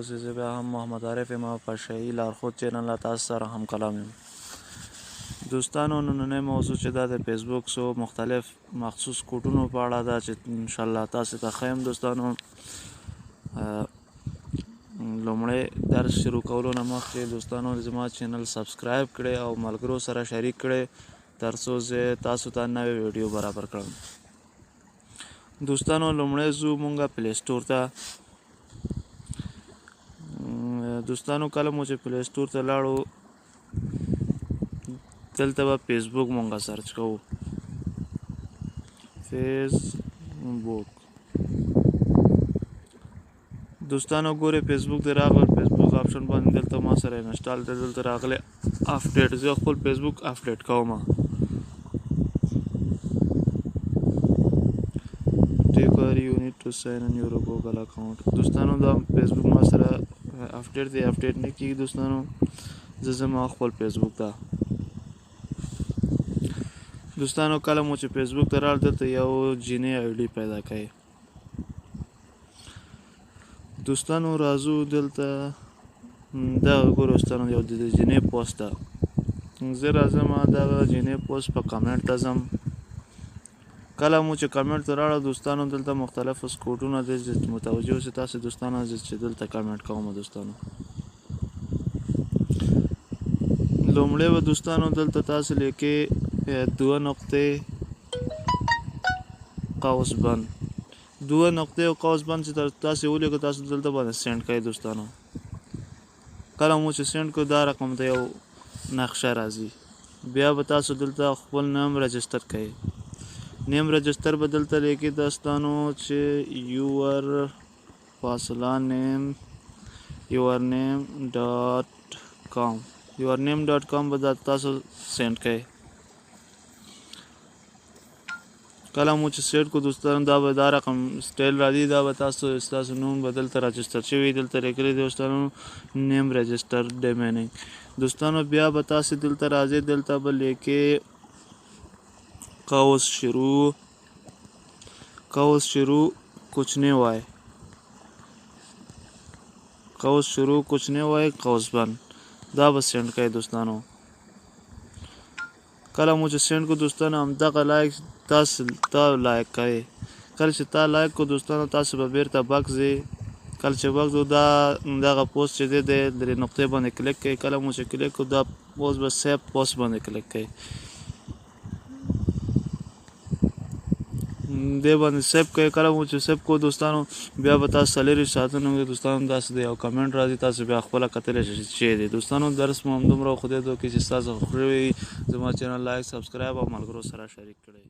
اوسئ. زه بیا هم محمد عارف یم پشهيي لارښود چینل له تاسو سره هم کلام یم. دوستانو، نننۍ موضوع چې دا د فیسبوک څو مختلف مخصوص کوډونو په اړه ده چې انشاءالله تاسو ته ښیم. دوستانو، لومړی درس شروع کولو نه مخکې دوستانو زما چینل subscribe کړئ او ملګرو سره شریک کړئ ترڅو زه تاسو ته نوې ویډیو برابر کړم. دوستانو، لومړی ځو مونږه Play Store ته. دوستانو، کله مو چې Play Store ته لاړو، دلته به فیسبوک مونږه search کوو. فیسبوک دوستانو ګورې، فیسبوک دی راغلی. فیسبوک option باندې دلته ما سره install دی. دلته راغلی update، زه خپل فیسبوک update کوم. Require you need to sign in your Google account. دوستانو، دا فیسبوک ما سره update دی، update نه کیږي. دوستانو، زه زما خپل فیسبوک ته. دوستانو، کله مو چې فیسبوک ته راغله، دلته یو جینۍ ID پیدا کړئ. دوستانو، راځو دلته. دا ګورو دوستانو، یو د جینۍ پوسټ ده. زه راځم دغه جینۍ پوسټ په کمنټ ته ځم. کله مو چې کمنټ ته راړو دوستانو، دلته مختلف سکوټونه دي چې متوجه اوسئ تاسو دوستانو چې دلته کمنټ کوم. دوستانو، لومړی به دوستانو دلته تاسو لیکئ دوه نقطې قوس بند، دوه نقطې او قوس بند. چې تاسو ولیکو، تاسو دلته باندې send کړئ. دوستانو، کله مو چې send کړو، دا رقم ته یو نقشه راځي. بیا به تاسو دلته خپل نام register کړئ. name register به دلته لیکي دوستانو چې your فاصله name، your name dot com، your name dot com به دا تاسو send کړئ. کله مو چې send کو دوستانو، دا به دا رقم سټایل راځي. دا به تاسو ستاسو نوم به دلته register شوی، دلته لیکلی دوستانو name register ډیمینینګ. دوستانو، بیا به تاسو دلته راځئ، دلته به لیکئ قوس شروع، قوس شروع، کوچنی وای، قوس شروع، کوچنی وای، قوس بند. دا به send کړئ. دوستانو، کله مو چې send کو دوستانو، همدغه like تاسو تا like کړئ. کله چې تا like کو دوستانو، تاسو به بیرته back ځئ. کله چې back ځو، دا دغه پوسټ چې دی، د درې نقطې باندې کلیک کړئ. کله مو چې کلیک کو، دا پوسټ به save post باندې کلیک کړئ. دې باندې save کړئ. کله مو چې save کو دوستانو، بیا به تاسو 24 ساعتونو کې دوستانو داسې د یو کمنټ راځي، تاسو بیا خپله کتلی شئ چې دی. دوستانو، درس مو همدومره. خدای دې وکړي چې ستاسو خوښ وي. زما channel like، subscribe او ملګرو سره شریک کړئ.